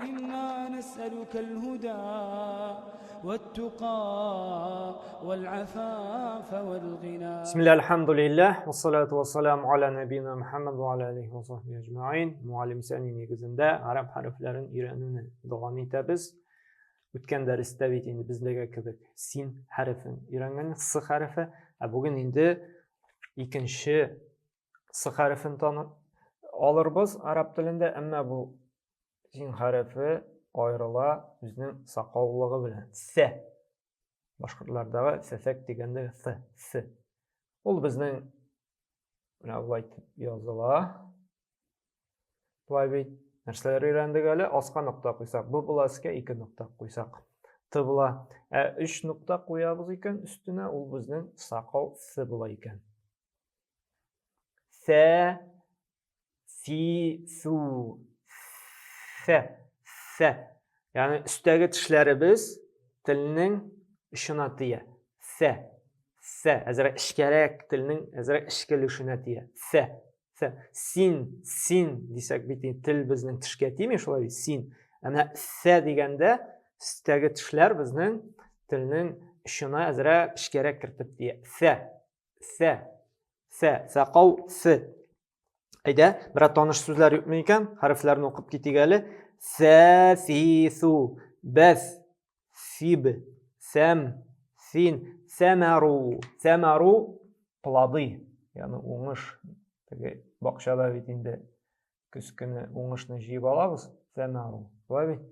إنا نسألك الهدى والتقى والعفاف والغنى. بسم الله الحمد لله والصلاة والسلام على نبينا Muhammad ve ala alihi ve sahbihi ecmaîn. Muallim Sani нигезендә араб хәрефләрен өйрәнүне дәвам итәбез. Үткән дәрестә бит инде бездәге кебек син хәрефен өйрәнгән, с хәрефе. Ә бүген инде икенче с хәрефен танып алырбыз араб телендә, әмма бу син хәрефе аерыла үзенең сакаулыгы белән. Сә. Башкортлардагы сәсәк дигәндә с, с. Ул безнең менә болай итеп языла. Болай бит нәрсәләр өйрәндек әле? Аска нокта куйсак, бу була, өскә ике нокта куйсак, Т була. Ә өч нокта куябыз икән өстенә, ул безнең сакау С була икән. Сә, си, су, сә, сә. Ягъни өстәге тешләребез телнең очына тия. Сә, сә, әзрәк эчкәрәк телнең әзрәк эчке өлешенә тия. Сә, сә. Син, син дисәк бит инде тел безнең тешкә тими, шулай бит, син. Ә менә сә дигәндә өстәге тешләр безнең телнең очына әзрәк эчкәрәк кертеп тия. Сә, Сә. Сә. Сәкау с. Әйдә, бераз таныш сүзләр юкмы икән? Хәрефләрне укып китик әле. Сә, си, су. Бәс. Сиб. Сәм. Син. Сәмәру. Сәмәру плоды. Ягъни уңыш. Теге бакчада бит инде көз көне уңышны җыеп алабыз. Сәмәру. Шулай бит?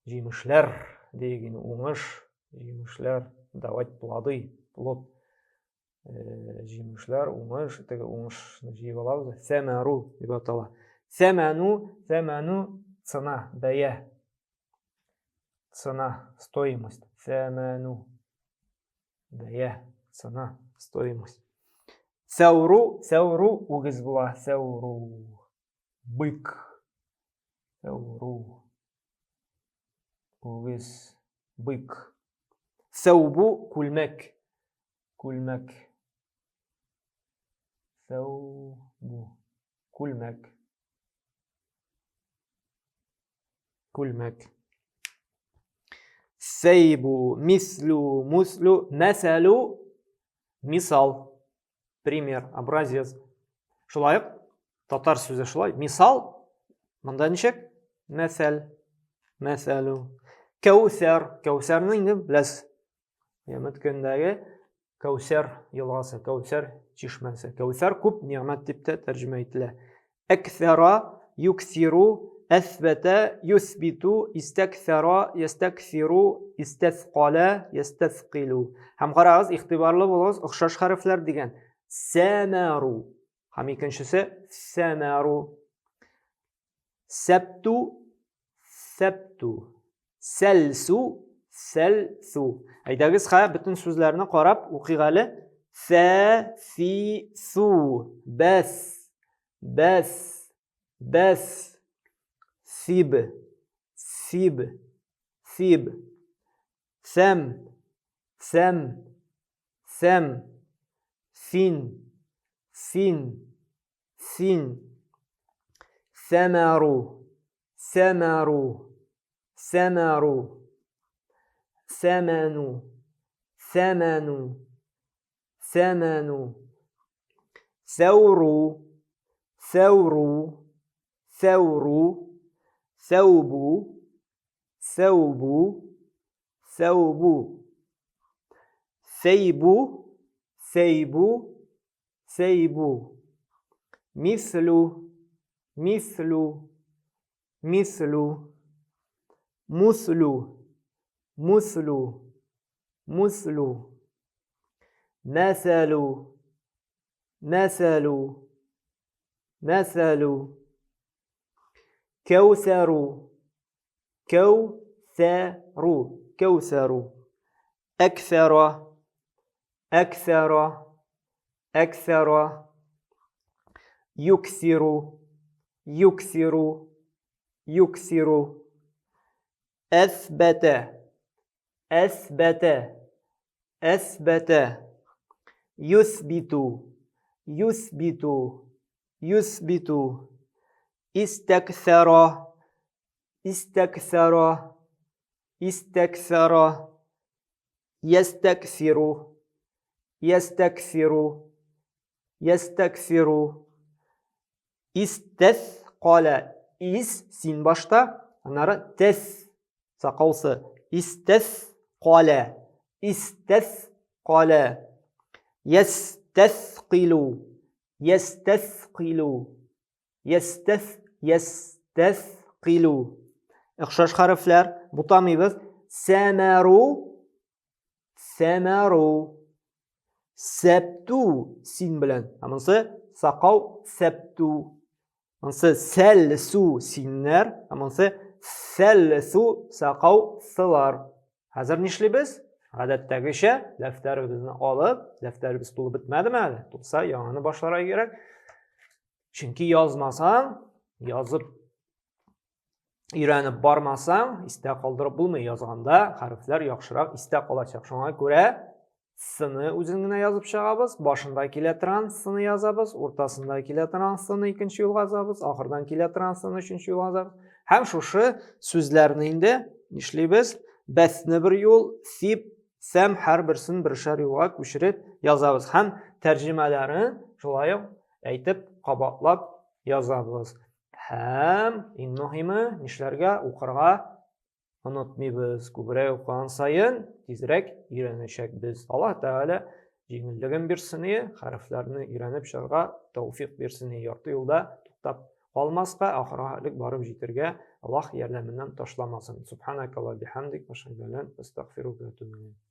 Җимешләр диек инде, уңыш, җимешләр, давать плоды, плод. Җимешләр, уңыш, теге уңышны җыеп алабыз. Сәмәру дип атала. Сәмәну, сәмәну цена, бәя. Цена, стоимость. Сәмәну. Бәя, цена, стоимость. Сәүру, сәүру үгез була, сәүру. Бык. Сәүру. Үгез. Бык. Сәүбу күлмәк. Күлмәк. Сәүбу. Күлмәк. Күлмәк. Сәйбу, мислю, муслю, мәсәлу, мисал. Пример, образец. Шулай ук татар сүзе шулай. Мисал монда ничек? Мәсәл, мәсәлү. Кәүсәр, кәүсәрне инде беләсез. Кыямәт көнендәге Кәүсәр елгасы, Кәүсәр чишмәсе. Кәүсәр күп нигъмәт дип тә тәрҗемә ителә. Әксәра, юксиру, әсбәтә, юсбиту, истәксәра, ястәксиру, истәскалә, ястәскыйлу. Һәм карагыз, игътибарлы булыгыз, охшаш хәрефләр дигән. Сәмәру. Һәм икенчесе сәмәру. Сәпту, сәпту. Сәлсу, сәлсу. Әйдәгез, хә, бөтен сүзләрне карап укыйк әле. Сә, си, су, бәс, бәс, бәс, сиб, сиб, сиб, сәм, сәм, сәм, син, син, син, сәмәру, сәмәру, сәмәру, сәмәну, сәмәну, сәмәну, сәүру, сәүру, сәүру, сәүбу, сәүбу, сәүбу, сәйбу, сәйбу, сәйбу, мислю, мислю, мислю, муслю, муслю, муслю, мәсәлү, мәсәлү, мәсәлү, кәүсәру, кәүсәру, кәүсәру, әксәра, әксәра, әксәра, юксиру, юксиру, юксиру, әсбәтә, әсбәтә, әсбәтә, юсбиту, юсбиту, юсбиту, истәксәра, Истәксәра, истәксәра, ястәксиру, ястәксиру, ястәксиру. Истәс калә, ис син башта, аннары тәс сакаусы. Истәс калә, истәс калә. Ястәсқилу, ястәсқилу. Ястәс, ястәсқилу. Охшаш хәрефләр бутамыйбыз. Сәмәру, сәмәру. Сәпту син белән. Ә монысы сакау сәпту. Монысы сәлсу синнәр, ә монысы сәлсу сакау сылар. Хәзер нишлибез? Гадәттәгечә дәфтәребезне алып, дәфтәребез тулып бетмәдеме әле? Тулса, яңаны башларга кирәк. Чөнки язмасаң, язып өйрәнеп бармасаң, истә калдырып булмый. Язганда хәрефләр яхшырак истә калачак. Шуңа күрә сыны үзен генә язып чыгабыз, башында килә торган сыны язабыз, уртасында килә торган сыны икенче юлга язабыз, ахырдан килә торган сыны өченче юлга язабыз. Һәм шушы сүзләрне инде нишлибез? Бәсне бер юл, сип, сәм һәрберсен бершәр юлга күчереп язабыз һәм тәрҗемәләрен шулай ук әйтеп, кабатлап язабыз. Һәм иң мөһиме, нишләргә? Укырга онытмыйбыз. Күбрәк укыган саен тизрәк өйрәнәчәкбез. Аллаһ Тәгалә җиңеллеген бирсен, хәрефләрне өйрәнеп чыгарга тәүфик бирсен, ярты юлда туктап калмаска, ахырга элек барып җитәргә Аллаһ ярдәменнән ташламасын. Субханакалла бихамдик, ва астагфирука ва атубу илейк.